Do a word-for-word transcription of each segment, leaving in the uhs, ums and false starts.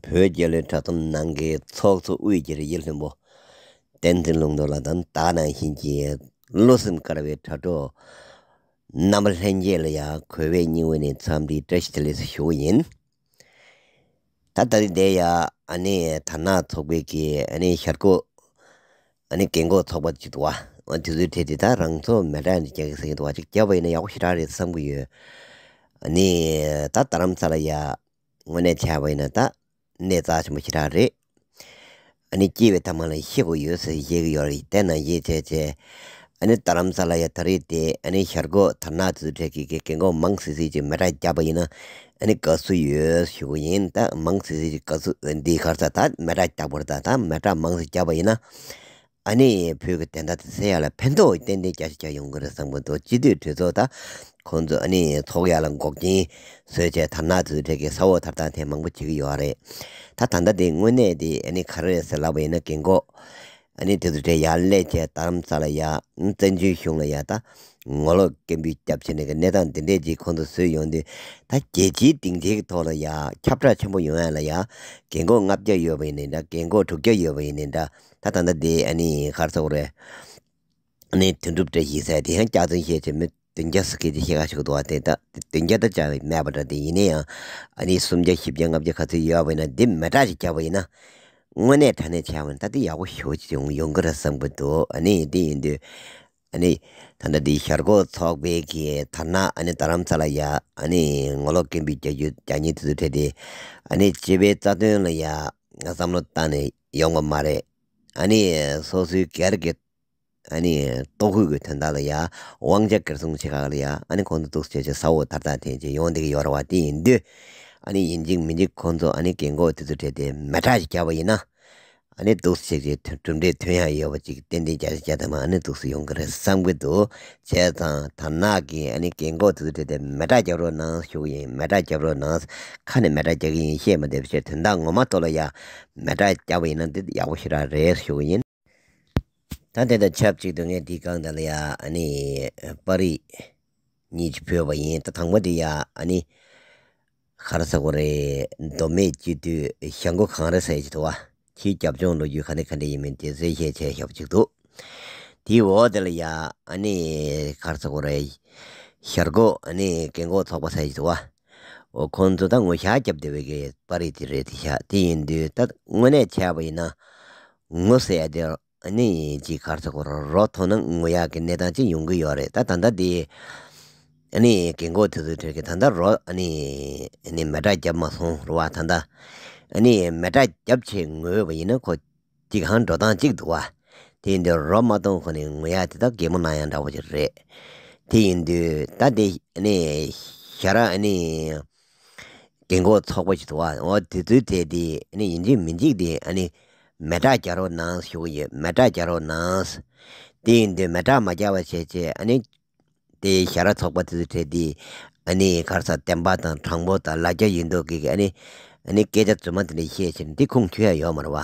བོད་རྒྱལ་ལོའི་གྲྭ་ཚང་ནང་གི་ཚོགས་གཙོ་དབུས་ཀྱི་རི་ཡི་ལྷུན་པོ་བསྟན་འཛིན་ལུང་རྟོགས་ལགས་དང་། ད་ག་ནང་བཞིན་གྱི་བློ་སེམས་དཀར་བའི་དྲ་གྲོགས་རྣམ་པ་ལྷན་རྒྱས་ལ་ཡང་གུས་པས་སྙིང་དབུས་ནས་འཚམས་འདྲིའི་བཀྲ་ཤིས་བདེ་ལེགས་སུ་ཞུ་བ་ཡིན། ད་ད་རེས་འདིར་ཡང་ཨ་ནི་དར་ནག་ཚོགས་པའི་གི་ཨ་ནི་ཞྭ་སྒོག་ཨ་ནི་རྒན་གོག་ཚོགས་པ་ཅིག་འདུག་བ། འོ་དེ་ཚོའི་གྲས་དེ་ད་རང་ཚོ་མེ་སྲེག་ཅིག་རྒྱག་གི་ཟེར་གྱི་འདུག་བ། ཅིག་བརྒྱབ་པ་ཡིན་ན་ཡག་པོ་ཞེ་དྲག་རེད་བསམ་གྱི་ཡོད། ཨ་ནི་ད་རྡ་རམ་ས་ལ་ཡ་དངོས་གནས་བྱས་པ་ཡིན་ན་ད་གནས་རྩ་ཆེན་པོ་ཞེ་དྲག་རེད། ཨ་ནི་སྐྱེས་པའི་མཐའ་མ་ལ་ཤི་དགོས་ཡོད་ཟེར་བཤད་ཀྱི་ཡོད་རེད། དེ་ནང་བཞིན་བྱས་བྱས་ཨ་ནི་རྡ་རམ་ས་ལ་ཡ་ད་རེས་དེ་ཨ་ནི་ཞྭ་སྒོག་དར་ནག་དེ་ཚོའི་གྲས་ཀྱི་གི་རྒན་གོག་མང་སི་སི་ཅིག་མེ་སྲེག་བརྒྱབ་པ་ཡིན་ན་ཨ་ནི་དགའ་བསུ་ཡོད་ཞུ་གི་ཡིན། ད་མང་སི་སི་ཅིག་དགའ་བསུ་འདི་ག་རེ་ཟེར། ད་མེ་སྲེག་བརྒྱབ་པ་རེད། ད་ད་མེ་སྲེག་མང་སི་བརྒྱབ་པ་ཡིན་ན་ཨ་ནི་བོད་ཀྱི་བདེན་མཐའ་དེ་གསལ་ཡག་ལ་ཕན་ཐོགས་ཏན་ཏན་རྒྱ་ཆེ་རྒྱག་ཡོང་གི་རེད་བསམ་གྱི་འདུག་སྤྱི་འཐུས་གྲོས་ཚོགས་ད་ཁོང་ཚོ་ཨ་ནི་ཚོགས་ཡག་ལ་འགོག་རྐྱེན་བཟོས་བྱས་དར་ནག་དེ་ཚོའི་གྲས་ཀྱི་ས་འོག་ཐར་སྟངས་དེ་མང་པོ་བྱེད་ཀྱི་ཡོད་རེད། ད་ད་ལྟ་དེ་དངོས་གནས་དེ་ཨ་ནི་ག་རེ་རེད་ཟེར་ལབ་པ་ཡིན་ན། རྒན་གོག་ཨ་ནི་དེ་ཚོའི་གྲས་ཡར་སླེབས་བྱས་རྡ་རམ་ས་ལ་ཡ་བཙན་བྱོལ་གཞུང་ལ་ཡ་ད་ངོ་ལོག་སྐད་འབོད་བརྒྱབ་བྱས་ནས་ཀྱི་གནས་སྟངས་དེ་འདྲས་ཅིག་ཁོང་ཚོ་བཟོས་ཡོང་དུས། ད་རྒྱལ་སྤྱིའི་སྡིངས་ཆའི་ཐོག་ལ་ཡ་ཁྱབ་བསྒྲགས་ཆེན་པོ་ཡོང་ཡག་ལ་ཡ་རྒན་གོག་ལྔ་བརྒྱ་ཡོད་པ་ཡིན་ནའི་འདྲ། རྒན་གོག་དྲུག་བརྒྱ་ཡོད་པ་ཡིན་ནའི་འདྲ། ད་ད་ལྟ་དེ་ཨ་ནི་ག་རེ་ཟེར་དགོས་རེད། ཨ་ནི་དོན་གྲུབ་བཀྲ་ཤིས་ཟེར་དེ་ཡང་སྐྱག་རྫུན་བཤད་བྱས་མི་བདུན་བརྒྱ་ཟེར་མཁན་དེ་བཤད་ག་ཞུགས་འདུག་བ། དེ་ད་བདུན་བརྒྱ་ད་བཅའ་མེད་པ་འདྲ། དེ་ཡིན་ན་ཡང་ཨ་ནི་སུམ་བརྒྱ་བཞི་བརྒྱ་ལྔ་བརྒྱ་ག་ཚོད་ཡོད་པ་ཡིན་ན། འདི་མེ་སྲེག་ཅིག་བརྒྱབ་པ་ཡིན་ན། དངོས་གནས་དྲང་གནས་བྱས་པ་ཡིན་ན་ད་འདི་ཡག་པོ་ཞེ་པོ་ཅིག་ཡོང་ཡོང་གི་རེད་བསམ་གྱི་འདུག་ཨ་ནི་དེ་ཡིན་དུས་ཨ་ནི་ད་ལྟ་འདི་ཞྭ་སྒོག་ཚོགས་པའི་གི་དར་ནག་ཨ་ནི་རྡ་རམ་ས་ལ་ཡ་ཨ་ནི་ངོ་ལོག་སྐད་འབོད་རྒྱག་རྒྱུ་རྒྱག་མཁན་དེ་ཚོའི་གྲས་དེ་ཨ་ནི་སྤྱི་པའི་རྩ་དོན་ལ་ཡ་བསམ་བློ་བཏང་ནས་ཡོང་བ་མ་རེད། ཨ་ནི་སོ་སོའི་སྒེར་གྱི་ཨ་ནི་ལྟོ་གོས་ཀྱི་དོན་དག་ལ་ཡ་དབང་ཆ་གར་སོང་བྱེད་ག་ལ་ཡ་ཨ་ནི་ཁོང་ཚོ་འདུག་སེ་བྱས་བྱས་ས་འོག་ཐར་ཐར་འཐེན་བྱས་ཡོང་བསྡད་ཀྱི་ཡོད་རེད་བ། དེ་ཡིན་དུས་ཨ་ནི་ཡིན་གཅིག་མིན་གཅིག་ཁོང་ཚོ་ཨ་ནི་རྒན་གོག་དེ་ཚོའི་གྲས་དེ་མེ་སྲེག་ཅིག་བརྒྱབ་པ་ཡིན་ན། ཨ་ནི་འདུག་སེ་བྱས་བྱས་གྲུབ་འབྲས་ཐོན་ཡག་ཡོད་པ་ཅིག་ཏན་ཏན་རྒྱ་ཆེ་རྒྱ་ཐེངས་མ་ཨ་ནི་འདུག་སེ་ཡོང་གི་རེད་བསམ་གྱི་འདུག་བྱས་ཙང་དར་ནག་གི་ཨ་ནི་རྒན་གོག་དེ་ཚོའི་གྲས་དེ་མེ་སྲེག་བརྒྱབ་རོགས་གནང་ཞུ་གི་ཡིན། མེ་སྲེག་བརྒྱབ་རོགས་གནང་། ཁ་ནས་མེ་སྲེག་རྒྱག་གི་ཡིན་བཤད་མ་བསྡད་པ་བྱས། དོན་དག་ངོ་མ་ཐོག་ལ་ཡ་མེ་སྲེག་བརྒྱབ་པ་ཡིན་ན་འདི་ཡག་པོ་ཞེ་དྲག་རེད་ཞུ་གི་ཡིན། ད་དེ་དང་ཆབས་ཅིག་ཏུ་ངས་འདི་སྒང་འདི་ལ་ཡ་ཨ་ནི་པར་རིས་གཉིས་ཅིག་ཕུལ་བ་ཡིན། ད་དང་པོ་དེ་ཡ་ཨ་ནི་ག་རེ་ཟེར་དགོས་རེད། མདོ་སྨད་སྤྱི་འཐུས་ཞྭ་སྒོག་གངས་རི་ཟེར་ཡག་ཅིག་འདུག་བ། ཁྱིའི་རྒྱབ་ལྗོངས་ལོ་རྒྱུས་ག་འདྲ་ག་འདྲ་ཡིན་མིན་དེ་གསལ་བཤད་བྱས་བཞག་པ་ཅིག་འདུག་དེའི་འོག་དེ་ལ་ཡ་ཨ་ནི་ག་རེ་ཟེར་དགོས་རེད། ཞྭ་སྒོག་ཨ་ནི་རྒན་གོག་ཚོགས་པ་ཟེར་ཡག་ཅིག་འདུག་བ། འོ་ཁོང་ཚོ་ད་ངོ་ཤ་རྒྱབ་བསྡད་པའི་གི་པར་རིས་དེ་རེད་དེ་ཤག་དེ་ཡིན་དུས་ད་དངོས་གནས་བྱས་པ་ཡིན་ན་ངོ་ཟེར་ཡག་དེ་ཨ་ནི་ཅིག་ག་རེ་ཟེར་དགོས་རེད། རོ་ཐོན་ན་ངོ་ཡག་གི་གནས་སྟངས་ཅིག་ཡོང་གི་ཡོད་རེད། ད་ད་ལྟ་དེ་ཨ་ནི་རྒན་གོག་དེ་ཚོའི་གྲས་ཀྱིས་ད་ལྟ་རོ་ཨ་ནི་ཨ་ནི་མེ་སྲེག་བརྒྱབ་མ་སོང་རེད་བ། ད་ལྟ་ཨ་ནི་མེ་སྲེག་བརྒྱབ་བྱས་ངོས་པ་ཡིན་ན་ཁོ་ཅིག་གང་འགྲོ་སྟངས་གཅིག་འདུག་བ། དེ་ཡིན་དུས་རོ་མ་གཏོང་གོང་ནས་ངོ་ཡག་དེ་ད་གད་མོ་ན་ཡག་འདྲ་བོ་ཅིག་རེད། དེ་ཡིན་དུས་ད་དེ་ནི་ཞྭ་ར་ཨ་ནི་རྒན་གོག་ཚོགས་པ་ཅིག་འདུག་བ། འོ་དེ་ཚོའི་གྲས་དེ་ཨ་ནི་ཡིན་གཅིག་མིན་གཅིག་དེ་ཨ་ནི་མེ་སྲེག་རྒྱག་རོགས་གནང་ཞུ་གི་ཡོད། མེ་སྲེག་རྒྱག་རོགས་གནང་། དེ་ཡིན་དུས་མེ་སྲེག་མ་རྒྱག་པ་བྱས་བྱས་ཨ་ནི་དེ་ཞྭ་ར་ཚོགས་པ་དེ་ཚོའི་གྲས་དེ་ཨ་ནི་ག་རེ་ཟེར། བདེན་པ་དང་དྲང་པོ་དང་ལ་རྒྱ་ཡིན་མདོག་གི་ཨ་ནི་ཨ་ནི་སྐད་ཆ་རྫུན་མ་དེ་འདྲ་བཤད་བྱས་ནས་འདི་ཁུངས་འཁྱོལ་ཡག་ཡོད་མ་རེད་བ།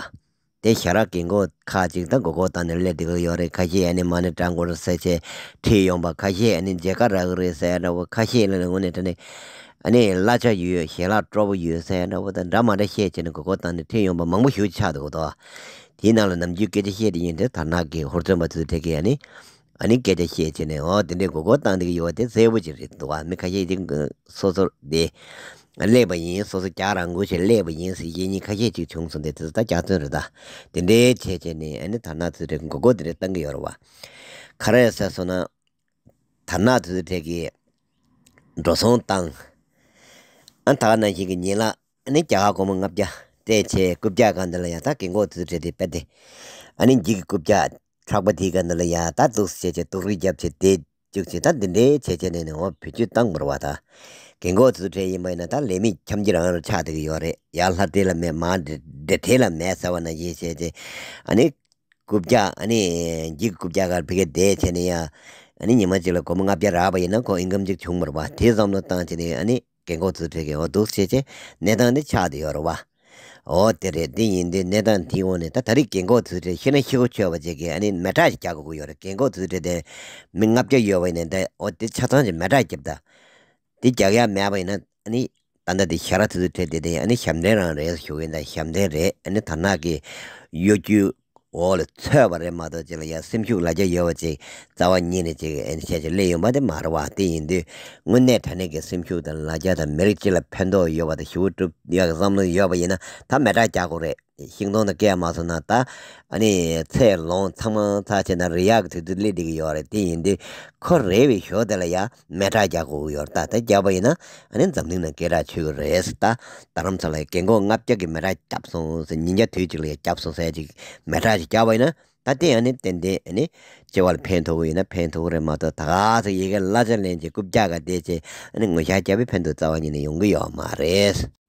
དེ་ཞྭ་ར་རྒན་གོག་ཁག་ཅིག་ད་མགོ་སྐོར་བཏང་ནས་སླེབས་བསྡད་ཀྱི་ཡོད་རེད། ཁ་ཤས་ཨ་ནི་མ་ཎི་བགྲང་དགོས་རེད་ཟེར་བྱས་ཁྲིད་ཡོང་པ། ཁ་ཤས་ཨ་ནི་མཇལ་ཁ་རག་གི་རེད་ཟེར་ཡག་འདྲ་བོ། ཁ་ཤས་ལ་དངོས་གནས་དྲང་གནས་ཨ་ནི་གླ་ཆ་ཡོད། ཞལ་ལག་སྤྲོ་པོ་ཡོད་ཟེར་ཡག་འདྲ་བོ་དང་འདྲ་མ་འདྲ་བཤད་བྱས་ནས་མགོ་སྐོར་བཏང་ནས་ཁྲིད་ཡོང་པ་མང་པོ་ཞེ་པོ་ཆགས་འདུག་གོ། དེའི་ནང་ལ་ནམ་རྒྱུན་སྐད་ཆ་བཤད་དེ་ཡིན་དེ་དར་ནག་གི་ཧུར་བརྩོན་པ་དེ་ཚོའི་གྲས་ཀྱིས་ཨ་ནི་ཨ་ནི་སྐད་ཆ་བཤད་བྱས་ནས་འོ་དེ་འདྲའི་མགོ་སྐོར་བཏང་བསྡད་ཀྱི་ཡོད་པ་དེ་གསལ་པོ་ཅིག་རེད་འདུག་བ། མི་ཁ་ཤས་ཀྱིས་སོ་སོ་དེ་སླེབས་པ་ཡིན། སོ་སོ་རྒྱག་རང་དགོས་བྱས་སླེབས་པ་ཡིན་ཟེར་བཤད་མཁན་ཁ་ཤས་ཅིག་བྱུང་སོང་། དེ་དེ་ཚོ་ད་སྐྱག་རྫུན་རེད་ད། དེ་འདྲའི་བྱས་བྱས་ནས་ཨ་ནི་དར་ནག་དེ་ཚོའི་གྲས་མགོ་སྐོར་དེ་འདྲ་བཏང་གི་ཡོད་རེད་བ། ག་རེ་ཟེར་སོང་ན། དར་ནག་དེ་ཚོའི་གྲས་ཀྱིས་འགྲོ་སོང་བཏང་། ཨ་ད་ག་ནང་བཞིན་གྱི་ཉིན་ལ་ཨ་ནི་རྒྱ་གར་སྒོར་མོ་ལྔ་བརྒྱ་སྤྲད་བྱས་རྐུབ་བཀྱག་སྒང་དེ་ལ་ཡ་ད་རྒན་གོག་དེ་ཚོའི་གྲས་དེ་རྦད་དེ་ཨ་ནི་འགྱིག་གི་རྐུབ་བཀྱག་ཁྲག་པ་དེའི་སྒང་དེ་ལ་ཡ་ད་འདུག་སེ་བྱས་བྱས་སྡུག་རུས་བརྒྱབ་བྱས་བསྡད་བཅུག་བྱས། ད་འདི་འདྲའི་བྱས་བྱས་ནས་ནི་འོ་བེད་སྤྱོད་བཏང་བ་རེད་བ། ད་རྒན་གོག་དེ་ཚོའི་གྲས་ཡིན་པ་ཡིན་ན་ད་ལས་མེད་འཁྱམ་གྱི་རང་རང་ཆགས་བསྡད་ཀྱི་ཡོད་རེད། ཡར་ལྷ་སྡེ་ལ་མེད་མར་འབྲེལ་འབྲེལ་ཐེལ་ལ་མེད་ཟེར་བ་ནང་བཞིན་བྱས་བྱས་ཨ་ནི་རྐུབ་བཀྱག་ཨ་ནི་འགྱིག་རྐུབ་བཀྱག་སྒང་ཕ་གིར་བསྡད་བྱས་ནས་ཡ་ཨ་ནི་ཉི་མ་གཅིག་ལ་སྒོར་མོ་ལྔ་བརྒྱ་རག་པ་ཡིན་ན་ཁོ་ཨིན་ཀམ་ཅིག་བྱུང་བ་རེད་བ། དེ་བསམ་བློ་བཏང་བྱས་ནས་ཨ་ནི་རྒན་གོག་དེ་ཚོའི་གྲས་ཀྱིས་འོ་འདུག་སེ་བྱས་བྱས་གནས་སྟངས་འདི་ཆགས་བསྡད་ཡོད་རེད་བ། འོ་དེ་རེད། འདི་ཡིན་དུས་གནས་སྟངས་འདིའི་འོག་ནས་ད་ད་རེས་རྒན་གོག་དེ་ཚོའི་གྲས་ཤི་ན་ཤི་གོ་ཆོད་པ་བྱས་ཀྱི་ཨ་ནི་མེ་སྲེག་ཅིག་རྒྱག་དགོས་ཀྱི་ཡོད་རེད། རྒན་གོག་དེ་ཚོའི་གྲས་དེ་མི་ལྔ་བརྒྱ་ཡོད་པ་ཡིན་ན་ད་འོ་དེ་ཆ་ཚང་ཅིག་མེ་སྲེག་རྒྱབ་ད། དེ་རྒྱག་ཡག་མེད་པ་ཡིན་ན་ཨ་ནི་ ད་ལྟ་དེ་ཞལ་རས་དེ་ཚོ་བྲིས་ཏེ་དེ་ཨ་ནི་ཞབས་འདྲེན་རང་རེད་ཞུ་གི་ཡིན། ད་ཞབས་འདྲེན་རེད། ཨ་ནི་དར་ནག་གི་གཡོ་སྒྱུའི་འོག་ལ་ཚུད་པ་རེད་མ་གཏོགས་ཅིག་ལ་ཡ་སེམས་ཤུགས་ལ་རྒྱ་ཡོད་པ་ཅིག་རྩ་བ་ཉིད་ནས་ཅིག་ཨ་ནི་བྱས་ཅིག་སླེབས་ཡོང་པ་དེ་མ་རེད་བ། དེ་ཡིན་དུས་དངོས་གནས་དྲང་གནས་ཀྱི་སེམས་ཤུགས་དང་ལ་རྒྱ་དང་མི་རིགས་སྤྱི་ལ་ཕན་ཐོགས་ཡོད་པ་དང་ཞི་བ་སྒྲུབ་ཡག་གི་བསམ་བློ་ཡོད་པ་ཡིན་ན་ད་མེ་སྲེག་རྒྱག་དགོས་རེད། ཤིང་སྡོང་དང་སྐད་མ་སོང་ན་ད་ཨ་ནི་ཚེ་ལོངས་ཚང་མ་ཚར་བྱས་ན་རེད་ཡག་གི་དུས་ཚོད་སླེབས་བསྡད་ཀྱི་ཡོད་རེད། དེ་ཡིན་དུས་ཁོ་རེ་བའི་ཞོར་དེ་ལ་ཡ་མེ་སྲེག་རྒྱག་དགོས་ཀྱི་ཡོད་རེད། ད་དེ་རྒྱག་པ་ཡིན་ན་ཨ་ནི་འཛམ་གླིང་ནང་སྐད་གྲགས་ཆོད་ཀྱི་རེད། ད་རྡ་རམ་ས་ལ་ཡ་རྒན་གོག་ལྔ་བརྒྱ་གི་མེ་སྲེག་བརྒྱབ་སོང་ཟེར། ཉིན་རྒྱབ་དུས་གཅིག་ལ་ཡ་བརྒྱབ་སོང་ཟེར་ཅིག་མེ་སྲེག་ཅིག་རྒྱག་པ་ཡིན་ན་ད་དེ་ཨ་ནི་ཏན་ཏན་ཨ་ནི་སྤྱི་བ་ལ་ཕན་ཐོགས་ཀྱི་ཡིན་ན་ཕན་ཐོགས་ཀྱི་རེད་མ་གཏོགས་ད་ག་ཚོད་ཡི་གེ་གླ་ཆ་ལེན་བྱས་རྐུབ་བཀྱག་ག་བསྡད་བྱས་ཨ་ནི་ངོ་ཤ་རྒྱབ་པའི་ཕན་ཐོགས་རྩ་བ་ཉིད་ནས་ཡོང་གི་ཡོད་མ་རེད།